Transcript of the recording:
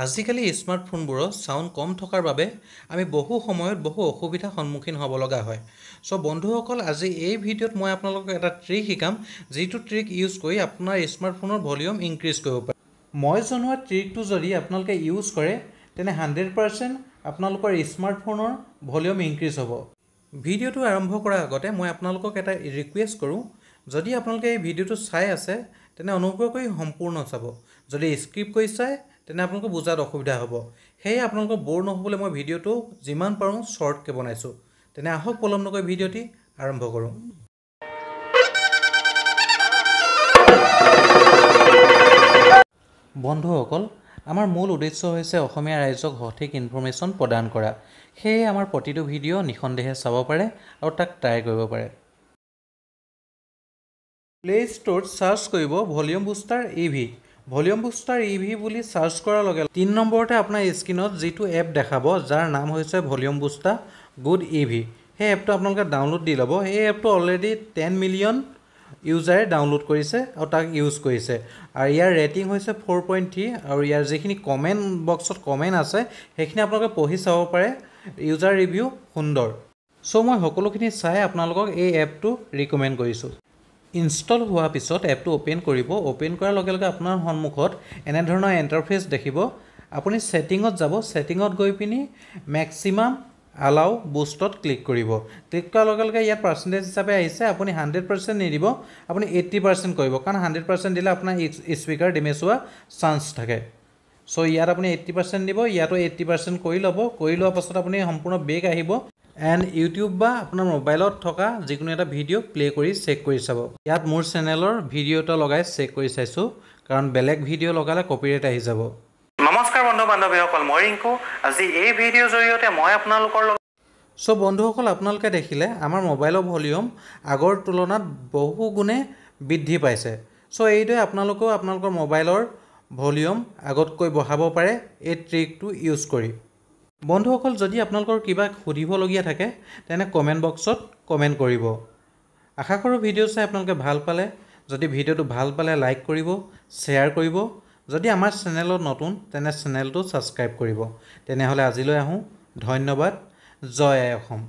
আজিকালি স্মাৰ্টফোনবোৰৰ চাউণ্ড কম থকাৰ বাবে আমি বহু সময়ত বহু অসুবিধাৰ সন্মুখীন হ'ব লগা হয়। চ' বন্ধুসকল, আজি এই ভিডিঅ'ত মই আপোনালোকক এটা ট্ৰিক শিকাম, যিটো ট্ৰিক ইউজ কৰি আপোনাৰ স্মাৰ্টফোনৰ ভলিউম ইনক্ৰিজ কৰিব পাৰে। মই জনোৱা ট্ৰিকটো যদি আপোনালোকে ইউজ কৰে তেনে 100% আপোনালোকৰ স্মাৰ্টফোনৰ ভলিউম ইনক্ৰিজ হ'ব। ভিডিঅ'টো আৰম্ভ কৰাৰ আগতে মই আপোনালোকক এটা ৰিকুৱেষ্ট কৰোঁ, যদি আপোনালোকে এই ভিডিঅ'টো চাই আছে তেনে অনুগ্ৰহ কৰি সম্পূৰ্ণ চাব। যদি স্কিপ কৰি চায় তেনে আপোনালোকৰ বুজাত অসুবিধা হ'ব। সেয়ে আপোনালোকৰ ব'ৰ নহ'বলৈ মই ভিডিঅ'টো যিমান পাৰোঁ শ্বৰ্টকৈ বনাইছোঁ। তেনে আহক পলম নকৰি ভিডিঅ'টি আৰম্ভ কৰোঁ। বন্ধুসকল, আমাৰ মূল উদ্দেশ্য হৈছে অসমীয়া ৰাইজক সঠিক ইনফৰ্মেশ্যন প্ৰদান কৰা। সেয়ে আমাৰ প্ৰতিটো ভিডিঅ' নিঃসন্দেহে চাব পাৰে আৰু তাক ট্ৰাই কৰিব পাৰে। প্লে' ষ্ট'ৰত চাৰ্চ কৰিব volume booster E V. Volume booster E V বুলি চাৰ্চ কৰাৰ লগে লগে 3 নম্বৰতে আপোনাৰ স্ক্ৰীণত যিটো এপ দেখাব, যাৰ নাম হৈছে volume booster good E V, সেই এপটো আপোনালোকে ডাউনলোড দি ল'ব। এই এপটো অলৰেডি 10 মিলিয়ন ইউজাৰে ডাউনলোড কৰিছে আৰু তাক ইউজ কৰিছে। আৰু ইয়াৰ ৰেটিং হৈছে 4.3 আৰু ইয়াৰ যিখিনি কমেণ্ট বক্সত কমেণ্ট আছে সেইখিনি আপোনালোকে পঢ়ি চাব পাৰে। ইউজাৰ ৰিভিউ সুন্দৰ। চ' মই সকলোখিনি চাই আপোনালোকক এই এপটো ৰিকমেণ্ড কৰিছোঁ। ইনষ্টল হোৱাৰ পিছত এপটো অ'পেন কৰিব। অ'পেন কৰাৰ লগে লগে আপোনাৰ সন্মুখত এনেধৰণৰ ইণ্টাৰফেচ দেখিব। আপুনি ছেটিঙত যাব। ছেটিঙত গৈ পিনি মেক্সিমাম আলাউ বুষ্টত ক্লিক কৰিব। ক্লিক কৰাৰ লগে লগে ইয়াত পাৰ্চেণ্টেজ হিচাপে আহিছে। আপুনি 100% নিদিব, আপুনি 80% কৰিব, কাৰণ 100% দিলে আপোনাৰ স্পীকাৰ ডেমেজ হোৱা চান্স থাকে। চ' ইয়াত আপুনি 80% দিব, ইয়াতো 80% কৰি ল'ব। কৰি লোৱাৰ পাছত আপুনি সম্পূৰ্ণ বেক আহিব এণ্ড ইউটিউব বা আপোনাৰ মোবাইলত থকা যিকোনো এটা ভিডিঅ' প্লে' কৰি চেক কৰি চাব। ইয়াত মোৰ চেনেলৰ ভিডিঅ' এটা লগাই চেক কৰি চাইছোঁ, কাৰণ বেলেগ ভিডিঅ' লগালে কপিৰাইট আহি যাব। নমস্কাৰ বন্ধু বান্ধৱীসকল, মই ৰিংকু। আজি এই ভিডিঅ'ৰ জৰিয়তে মই আপোনালোকৰ লগত চ' বন্ধুসকল, আপোনালোকে দেখিলে আমাৰ মোবাইলৰ ভলিউম আগৰ তুলনাত বহু গুণে বৃদ্ধি পাইছে। চ' এইদৰে আপোনালোকেও আপোনালোকৰ মোবাইলৰ ভলিউম আগতকৈ বঢ়াব পাৰে এই ট্ৰিকটো ইউজ কৰি। বন্ধুসকল, যদি আপোনালোকৰ কিবা সুধিবলগীয়া থাকে তেনে কমেণ্ট বক্সত কমেণ্ট কৰিব। আশা কৰোঁ ভিডিঅ' চাই আপোনালোকে ভাল পালে। যদি ভিডিঅ'টো ভাল পালে লাইক কৰিব, শ্বেয়াৰ কৰিব। যদি আমাৰ চেনেলত নতুন তেনে চেনেলটো ছাবস্ক্ৰাইব কৰিব। তেনেহ'লে আজিলৈ আহোঁ। ধন্যবাদ। জয় আই অসম।